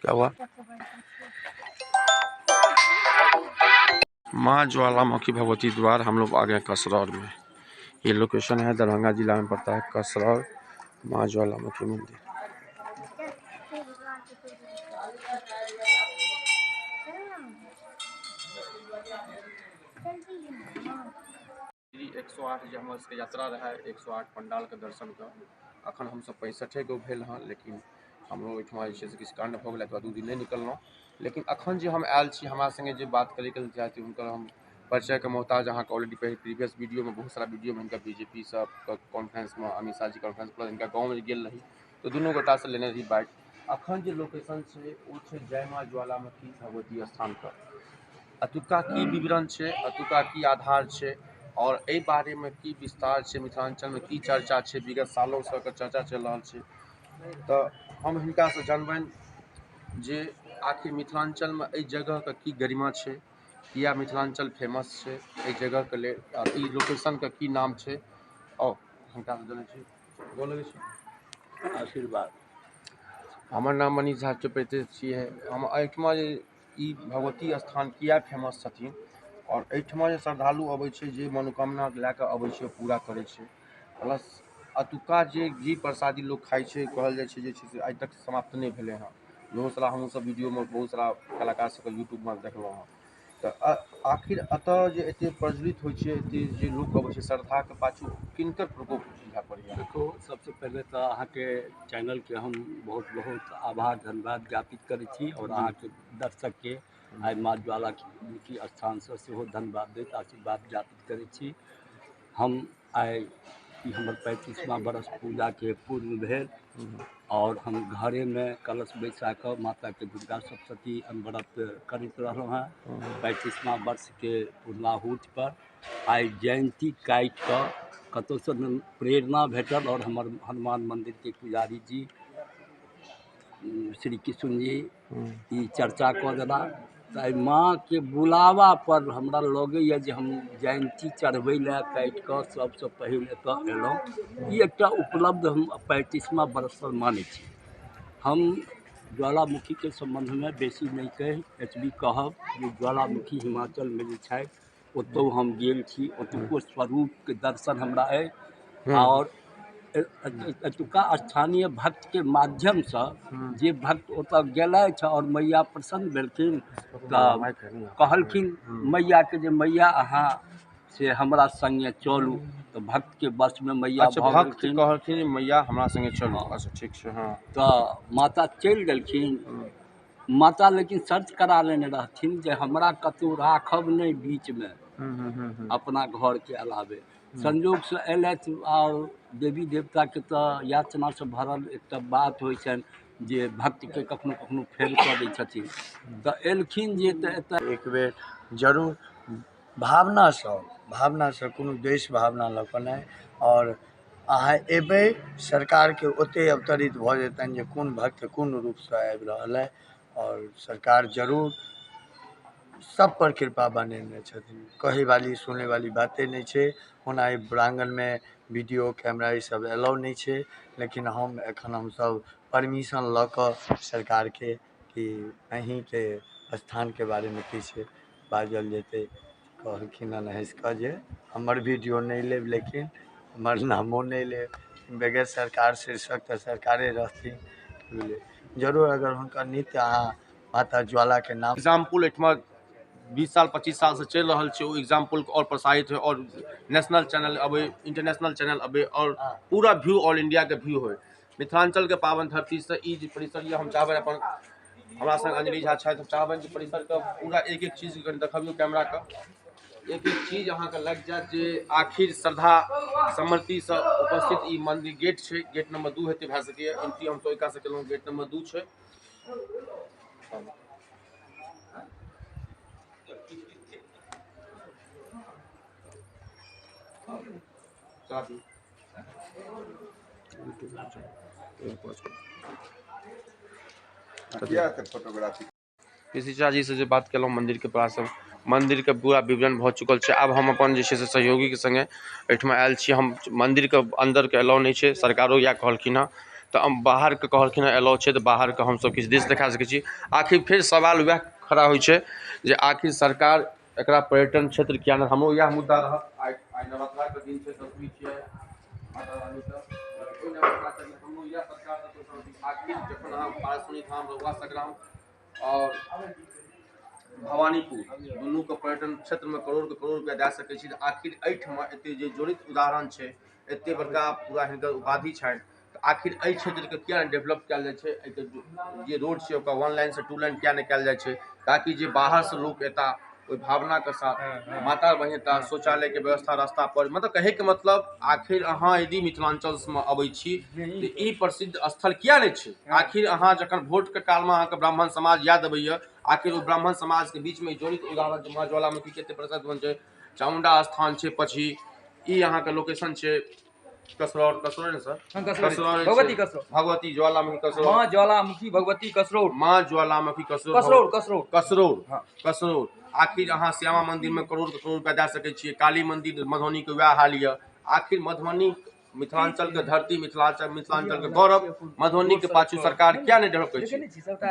क्या हुआ? माँ ज्वालामुखी भगवती द्वार, हम लोग आ गए कसरौर में। ये लोकेशन है दरभंगा जिला में पड़ता है कसरौर, माँ ज्वालामुखी मंदिर। एक सौ आठ जे हमर सबके यात्रा रहे 108 पंडाल के दर्शन के, अखन हम सब 65 गो भेल हँ, लेकिन हमरो ओहिठमा जे छै से किछु कांड भऽ गेलै, तऽ 2 दिन नहि निकललहुँ। लेकिन अखन जे हम आयल छी, हमरा संगे जे बात करैके लेल चाहै छी हुनकर हम परिचयके मोहताज अहाँके ऑलरेडी प्रीवियस वीडियोमे बहुत सारा वीडियोमे हिनका बीजेपी सब कॉन्फ्रेंसमे, अमित शाह जी कॉन्फ्रेंस पर हिनका गाँवमे गेल रही तऽ दुनू गोटासँ लेने रही बाइक। अखन जे लोकेशन छै ओ छै जय माँ ज्वालामुखी भगवती स्थानके। अतुका की विवरण छै, अतुका की आधार छै और एहि बारेमे की विस्तार छै, मिथिलाञ्चलमे की चर्चा छै, विगत सालों से एकर चर्चा चलि रहल छै। तऽ हम हिनकासँ जानबनि जे आखिर मिथिलाञ्चलमे एहि जगहके की गरिमा छै, किया मिथिलाञ्चल फेमस छै एहि जगहके लेल, आओर ई लोकेशनके की नाम छै। आओर हिनकासँ जनै छी, गोर लगै छी। आशीर्वाद। हमर नाम मनीष झा चौपैते छियै। हम एहिठमा जे ई भगवती स्थान किया फेमस छथिन और एहिठमा जे श्रद्धालु अबै छै, जे मनोकामना लए कऽ अबै छै पूरा करै छै, प्लस अतुका जे घी प्रसादी लोक खाइ छै, कहल जाइ छै जे छै से आइ तक समाप्त नहि भेलै हँ। बहुत सारा हमहूँसब वीडियोमे बहुत सारा कलाकार सबके यूट्यूबमे देखलहुँ हँ। तऽ आखिर एतऽ जे एते प्रज्वलित होइ छै, एते जे लोक अबै छै, श्रद्धाके पाछू किनकर प्रकोप बुझा पड़ैए? देखो, सबसे पहिले तऽ अहाँके चैनलके हम बहुत बहुत आभार धन्यवाद ज्ञापित करै छी और अहाँके दर्शकके आइ माँ ज्वालामुखी स्थानसँ सेहो धन्यवाद दैत आशीर्वाद ज्ञापित करै छी। हम आइ ई हमर 35वां बरस पूजाके पूर्ण भेल और हम घरेमे कलश बैसा कऽ माताके दुर्गा सप्तशती अनवरत करैत रहलहुँ हेँ। 35वां वर्षके पूर्णाहुति पर आइ जयन्ती काटि कऽ कतहुसँ प्रेरणा भेटल और हमर हनुमान मन्दिरके पुजारी जी श्री किशुन जी ई चर्चा कऽ देला। तऽ आइ माँके बुलावा पर हमरा लगैए जे हम जयन्ती चढ़बै लए काटि कऽ सबसँ पहिल एतऽ एलहुँ। ई एकटा उपलब्ध हम 35वां वर्षसँ मानै छी। हम ज्वालामुखीके सम्बन्धमे बेसी नहि कहि एतबी कहब जे ज्वालामुखी हिमाचलमे जे छथि ओतहु हम गेल छी, ओतुको स्वरूपके दर्शन हमरा अइ और एतुका स्थानीय भक्तके माध्यमसँ जे भक्त ओतऽ गेलथि और मैया प्रसन्न भेलखिन तऽ कहलखिन मैयाके जे मैया अहाँ से हमरा सङ्गे चलू, तऽ भक्तके वशमे मैया। अच्छा, भक्त कहलखिन मैया हमरा सङ्गे चलू। अच्छा, ठीक छै। हँ, तऽ माता चलि गेलखिन। माता लेकिन शर्त करा लेने रहथिन जे हमरा कतहु राखब नहि बीचमे अपना घरके अलावे। संजोगसँ अयलथि और देवी देवताके तऽ याचनासँ भरल एकटा बात होइ छनि जे भक्तके कखनो कखनो फेल कऽ दै छथिन। तऽ एलखिन जे तऽ एतऽ एक बेर जरूर भावनासँ कोनो द्वेष भावना लऽ कऽ नहि, और अहाँ एबै सरकारके ओते अवतरित भऽ जेतनि जे कोन भक्त कोन रूपसँ आबि रहल है और सरकार जरूर सब पर कृपा बनेने छथिन। कहै वाली सुनै वाली बाते नहि छै। ओना एहि प्रांगणमे वीडियो कैमरा ई सब एलाउ नहि छै, लेकिन हम एखन हमसब परमिशन लऽ कऽ सरकारके कि अहीँके स्थानके बारेमे किछु बाजल जेतै, कहलखिन हन हँसि कऽ जे हमर वीडियो नहि लेब, लेकिन हमर नामो नहि लेब, बगैर सरकार शीर्षक तऽ सरकारे रहथिन। बुझलियै, जरूर अगर हुनकर नित्य अहाँ माता ज्वालाके नाम एग्जाम्पल एहिठमा 20 साल 25 सालसँ चलि रहल छै, ओ एग्जाम्पल आओर प्रसारित होइ और नेशनल चैनल अबै, इंटरनेशनल चैनल अबै और पूरा व्यू ऑल इंडियाके व्यू होइ मिथिलाञ्चलके पावन धरतीसँ। ई जे परिसर यऽ, हम चाहबै अपन हमरा संग अंजलि झा छथि, हम चाहबनि जे परिसरके पूरा एक एक चीज कनि देखबियौ, कैमराके एक एक चीज अहाँके लागि जायत जे आखिर श्रद्धा समर्थिसँ उपस्थित ई मंदिर गेट छै, गेट नंबर 2 हेतै भए सकैए। एंट्री हम ओहि कातसँ केलहुँ, गेट नंबर 2 छै। पीसी झा जी से जे बात केलहुँ मंदिरके पास, मंदिरके पूरा विवरण भऽ चुकल छै। आब हम अपन जे छै से सहयोगीके संगे एहिठमा आयल छी। हम मंदिरके अन्दरके अलाउ नहि छै, सरकारो इएह कहलखिन हँ, तऽ हम बाहरके कहलखिन हँ एलाउ छै, तऽ बाहरके हमसभ किछु दृश्य देखा सकै छी। आखिर फेर सवाल वएह खड़ा होइ छै जे आखिर सरकार एकरा पर्यटन क्षेत्र किया नहि। हमरो इएह मुद्दा रहत। आइ आइ नवरात्राके दिन छै, दशमी छियै माता रानीके, ओहि नवरात्राके दिन हमरो इएह सरकारसँ आखिर जखन अहाँ पारसमणि धाम, रहुआ संग्राम आओर भवानीपुर दुनूके पर्यटन क्षेत्रमे करोड़ के करोड़ रुपया दए सकै छी, तऽ आखिर एहिठमा एते जे जोड़ित उदाहरण छै, एते बड़का पूरा हिनकर उपाधि छनि, तऽ आखिर एहि क्षेत्रके किया नहि डेवलप कयल जाइ छै? एहिके जे रोड छै ओकरा 1 लाइनसँ 2 लाइन किया नहि कयल जाइ छै, ताकि जे बाहरसँ लोक एता ओहि भावनाके साथ माता बहिन एता, शौचालयके व्यवस्था रास्ता पर, मतलब कहैके मतलब आखिर अहाँ यदि मिथिलाञ्चलमे अबै छी तऽ ई प्रसिद्ध स्थल किया नहि छै? आखिर अहाँ जखन वोटके कालमे अहाँके ब्राह्मण समाज याद अबैया, आखिर ओ ब्राह्मण समाजके बीचमे जोड़ित उदाहरण माँ ज्वालामुखी कते प्रसिद्ध छै, चामुण्डा स्थान छै, પછી ई अहाँके लोकेशन छै कसरौर, कसरौर ने सर? कसरौर, भगवती कसरौर, भगवती ज्वालामुखी कसरौर, माँ ज्वालामुखी भगवती कसरौर, माँ ज्वालामुखी कसरौर, कसरौर, कसरौर, कसरौर, कसरौर। आखिर अहाँ श्यामा मंदिरमे करोड़ के करोड़ रुपया दए सकै छियै, काली मंदिर मधुबनीके वएह हाल यऽ। आखिर मधुबनी मिथिलाञ्चलके धरती, मिथिलाञ्चल, मिथिलाञ्चलके गौरव, मधुबनीके पाछू सरकार किया नहि डेवलप करै छै?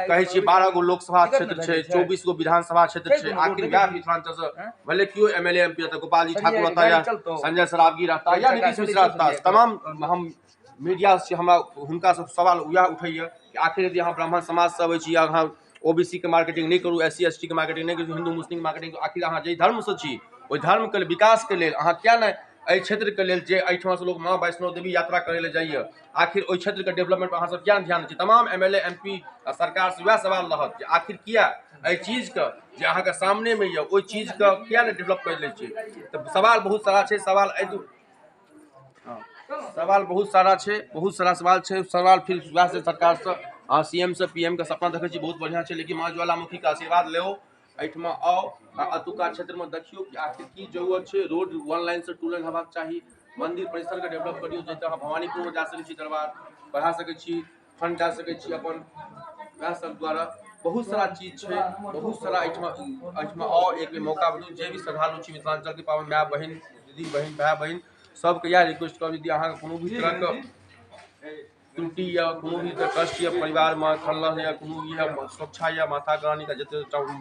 कहै छियै 12 गो लोकसभा क्षेत्र छै, 24 गो विधानसभा क्षेत्र छै, आखिर वएह मिथिलाञ्चलसँ भले केओ M L A M P रहता, गोपाल जी ठाकुर रहता या संजय सरावगी रहता या नीतीश मिश्रा रहता, तमाम हम मीडिया से हमरा हुनका सब सवाल वएह उठैया कि आखिर यदि अहाँ ब्राह्मण समाजसँ अबै छी, अहाँ ओबीसी के मार्केटिंग नहि करू, एस सी एस टी के मार्केटिंग नहि करू, हिन्दू मुस्लिम मार्केटिंग, आखिर अहाँ जाहि धर्मसँ छी ओहि धर्मके विकासके लेल अहाँ किया नहि एहि क्षेत्रके लेल जे एहिठामसँ लोक माँ वैष्णो देवी यात्रा करै लए जाइए, आखिर ओहि क्षेत्रके डेवलपमेंट पर अहाँ सब किया नहि ध्यान दै छी? तमाम एम एल ए, एम पी आ सरकारसँ वएह सवाल रहत जे आखिर किया एहि चीजके जे अहाँके सामनेमे यऽ ओहि चीजके किया नहि डेवलप करि लै छियै? तऽ सवाल बहुत सारा छै, सवाल एहि सवाल बहुत सारा छै, बहुत सारा सवाल छै। सवाल फिर वएह छै सरकारसँ, अहाँ सी एम सँ पी एम के सपना देखै छी, बहुत बढ़िआँ छै, लेकिन माँ ज्वालामुखीके आशीर्वाद लेओ, एहिठमा आउ आ एतुका क्षेत्रमे देखियौ कि आखिर की जरूरत छै। रोड 1 लाइनसँ 2 लाइन हेबाक चाही, मन्दिर परिसरके डेवलप करियौ, जाहिसँ अहाँ भवानीपुरमे जा सकै छी, दरबार बढ़ा सकै छी, फंड दए सकै छी अपन, वएह सब द्वारा बहुत सारा चीज छै, बहुत सारा एहिठमा एहिठमा आउ, एक बेर मौका दियौ। जे भी श्रद्धालु छी मिथिलाञ्चलके पावन माय बहिन, दीदी बहिन, भाय बहिन सबके इएह रिक्वेस्ट करब, यदि अहाँके कोनो भी तरहके त्रुटि या कोनो भी कष्ट या परिवारमे खलल या कोनो भी सुरक्षा या माता रानीके जते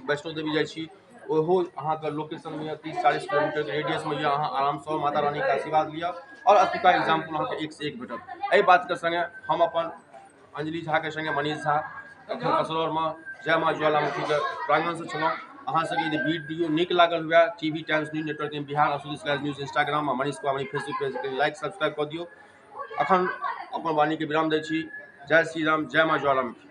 वैष्णो देवी जाइ छी ओहो अहाँके लोकेशनमे यऽ 30-40 किलोमीटरके रेडियसमे यऽ, अहाँ आरामसँ माता रानीके आशीर्वाद लिअ आओर एतुका एग्जाम्पल अहाँके एकसँ एक भेटत। एहि बातके सङ्गे हम अपन अंजलि झाके सङ्गे मनीष झा एखन कसरौरमे जय माँ ज्वालामुखीके प्राङ्गणसँ छलहुँ। अहाँ सबके यदि वीडियो नीक लागल हुए, TV Times news network in Bihar, Ashutosh news Instagram आ मनीष कुमार फेसबुक पेजके लाइक सब्सक्राइब कऽ दियौ। अखन अपन वाणीके विराम दै छी। जय श्री राम, जय माँ ज्वालामुखी।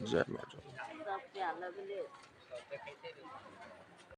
जय माँ ज्वालामुखी।